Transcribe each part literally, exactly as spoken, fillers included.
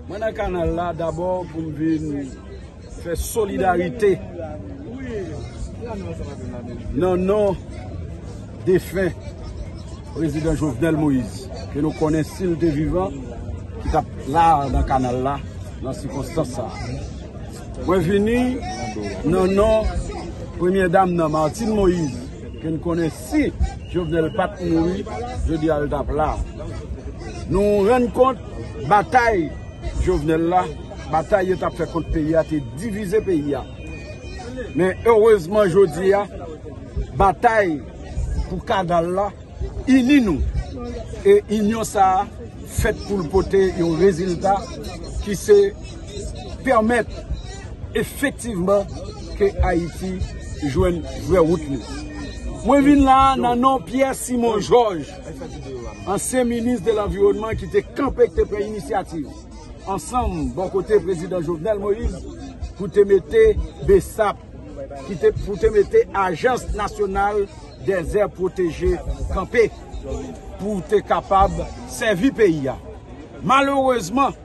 Mwen nan kanal la dabò pou m vin fè solidarite nan non defen prezidan Jovenel Moïse, ke nou konnen si l te vivan, ki t ap la nan kanal la, nan sikonstans sa a. Mwen vini nan non premye dam nan, Martine Moïse, ke n konnen si Jovenel pa t mouri, jodi a l t ap la. Nou rann kont batay Jovenel la, batay yo t ap fè kont peyi a, te divize peyi a. Men erezman jodi a, batay pou kanal la ini nou. E inyon sa a fèt pou l pote yon rezilta ki se pèmèt efektivman ke Ayiti jwenn vrè wout li. Mwen vin la a nan non Pierre Simon Georges, ansyen minis de lanviwònman ki te kanpe, ki te pran inisyativ ansanm bò kote prezidan Jovenel Moïse pou te mete BSAP, ki te, pou te mete Ajans Nasyonal dèzè pwoteje kanpe pou te kapab sèvi peyi a. Malerezman,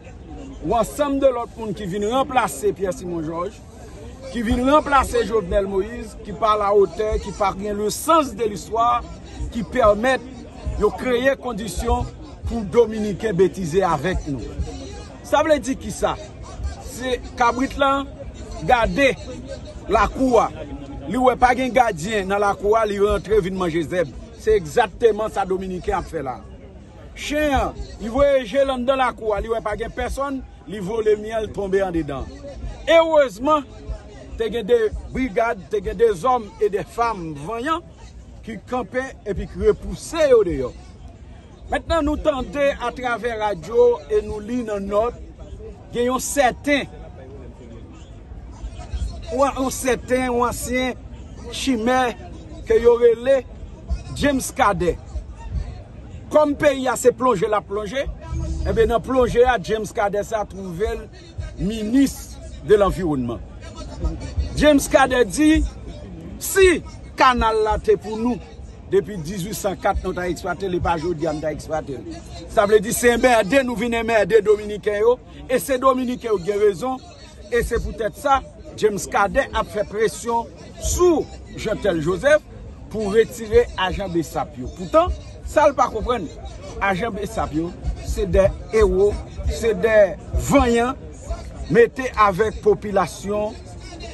yon ansanm de lòt moun ki vin ranplase Pierre Simon Georges, ki vin ranplase Jovenel Moïse, ki pa alawotè, ki pa gen le sens de l'histoire, ki pèmèt yo kreye kondisyon pou Dominiken betize avèk nou. Sa vle di kisa? Se kabrit lan gade lakou a. Li wè pa gen gadyen nan lakou a, li rantre vin manje zèb. Se egzakteman sa Dominiken ap fè la. Chen an, li voye je l anndan lakou a, li wè pa gen pèsòn, li vole myèl tonbe andedan. Erezman, te gen de brigad, te gen de zòm e de fanm vanyan ki kanpe epi ki repouse yo deyò. Mentnan nou tande atravè radyo e nou li nan nòt, gen yon sèten, yon sèten, yon ansyen chimè ke yo rele James Cadet. Kòm peyi a se plonje l ap plonje, enben nan plonje a, James Cadet sa twouve l minis de lanviwònman. James Cadet di, si kanal la te pou nou, depi dizuit san kat nou ta eksplwate l, e pa jodi a n ta eksplwate l. Sa vle di se enmède nou vin enmède Dominiken yo, e se Dominiken yo ki gen rezon, e se poutèt sa, James Cadet ap fè presyon sou Jeantel Joseph pou retire ajan BSAP yo. Poutan, sa l pa konprann, ajan BSAP yo, se de ewo, se de vanyan, mete avèk popilasyon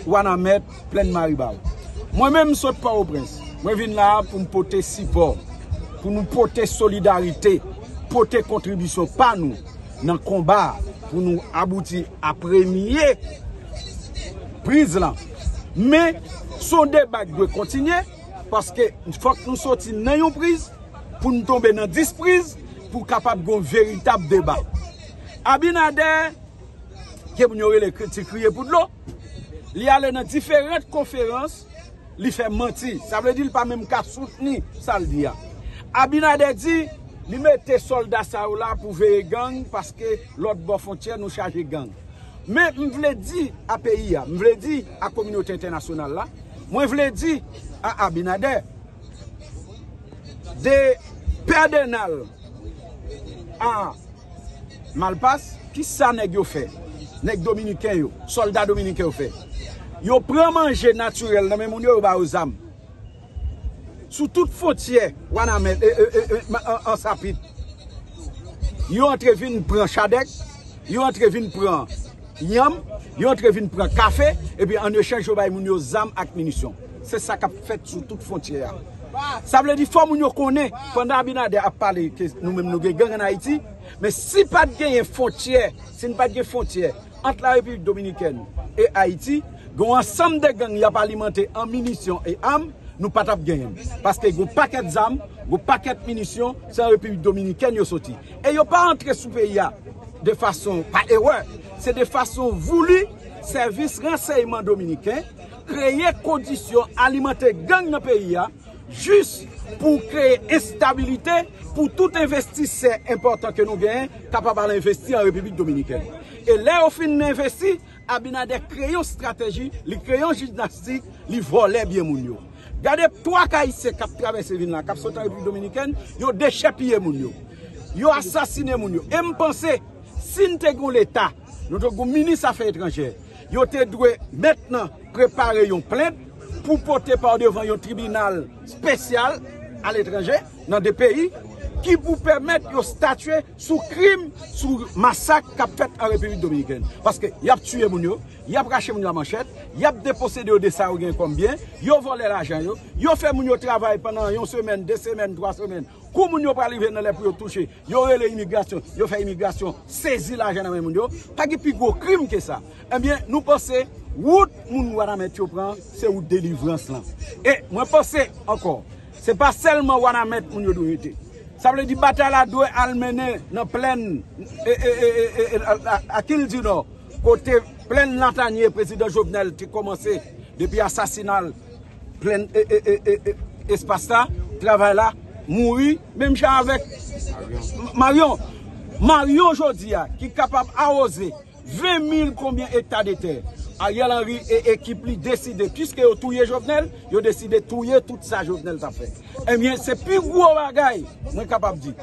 Wanament, Plèn Maribawou. Mwen menm, m sot Pòtoprens. Mwen vin la a pou m pote sipò, pou nou pote solidarite, pote kontribisyon pa nou nan konba a, pou nou abouti a premye priz lan. Men, se yon deba ki dwe kontinye, paske fòk nou soti nan yon priz pou nou tonbe nan dis priz, pou kapab gen yon veritab deba. Abinader, ke moun yo rele kri-, ti kriye pou dlo, li ale nan diferan konferans, li fè manti. Sa vle di l pa menm ka soutni sa l di a. Abinader di li mete sòlda sa yo la pou veye gang paske lòt bò fwontyè nou chaje gang. Men m vle di a peyi a, m vle di a kominote entènasyonal la, mwen vle di a Abinader, de Pè Denal a Malpas, kisa nèg yo fè? Nèg dominiken yo, sòlda dominiken yo fè. Yo pran manje natirèl nan men moun yo, yo ba yo zam. Sou tout fwontyè Wanament, e, e, e, e, ma- an, Ansapit, yo antre vin pran chadèk, yo antre vin pran yanm, yo antre vin pran kafe, epi an echanj yo bay moun yo zam ak minisyon. Se sa k ap fèt sou tout fwontyè a. Sa vle di fò moun yo konnen, pandan Abinader ap pale ke nou menm nou gen gang ann Ayiti, men si pa t genyen fwontyè, si n pa t gen fwontyè ant la Repiblik Dominikèn e Ayiti, gen yon ansanm de gang y ap alimante an minisyon e am, nou pa t ap genyen l. Paske gen yon pakèt zam, gen yon pakèt minisyon, se an Repiblik Dominikèn yo soti. E yo pa antre sou peyi a de fason pa erè, se de fason voulu. Sèvis ransèyman dominiken kreye kondisyon alimante gang nan peyi a, jis pou kreye enstabilite pou tout envestisè enpòtan ke nou genyen kapab al envesti an Repiblik Dominikèn. E lè yo fin envesti, Abinader kreye yon estrateji, li kreye yon jimnastik, li vòlè byen moun yo. Gade twa ka Ayisyen k ap travèse vin la, k ap sot an Repiblik Dominikèn, yo dechèpiye moun yo. Yo asasinen moun yo. E m panse, Si n te gen yon Leta, nou te gen yon minis afè etranjè, yo te dwe mentnan prepare yon plent pou pote pa devan yon tribinal espesyal aletranje, nan de peyi, ki pou pèmèt yo statye sou krim, sou masak k ap fèt an Repiblik Dominikèn. Paske y ap tiye moun yo, y ap rache moun yo a manchèt, y ap deposede yo de sa yo gen kòm byen, yo vòlè lajan yo, yo fè moun yo travay pandan yon semèn, de semèn, twa semèn. Kou moun yo pral rive nan lè pou yo touche, yo rele imigrasyon, yo fè imigrasyon sezi lajan nan men moun yo. Pa gen pi gwo krim ke sa. Ebyen, nou panse wout moun Wanament yo pran, se wout delivrans lan. E mwen panse ankò, se pa sèlman Wanament moun yo dwe rete. Sa vle di batay la dwe al mennen nan plèn e, e, e, e, e, a, a, a Kil di Nò, kote plèn Latanye prezidan Jovenel te kòmanse depi asasina l, plèn e, e, e, e, e, espas la, travay la, mouri, menm jan avèk Marion. Marion jodi a, ki kapab awoze ven mil konbyen ekta de tè. Ariel Henry e ekip li deside, piske yo touye Jovenel, yo deside touye tout sa Jovenel t ap fè. Ebyen, se pi gwo bagay, mwen kapab di.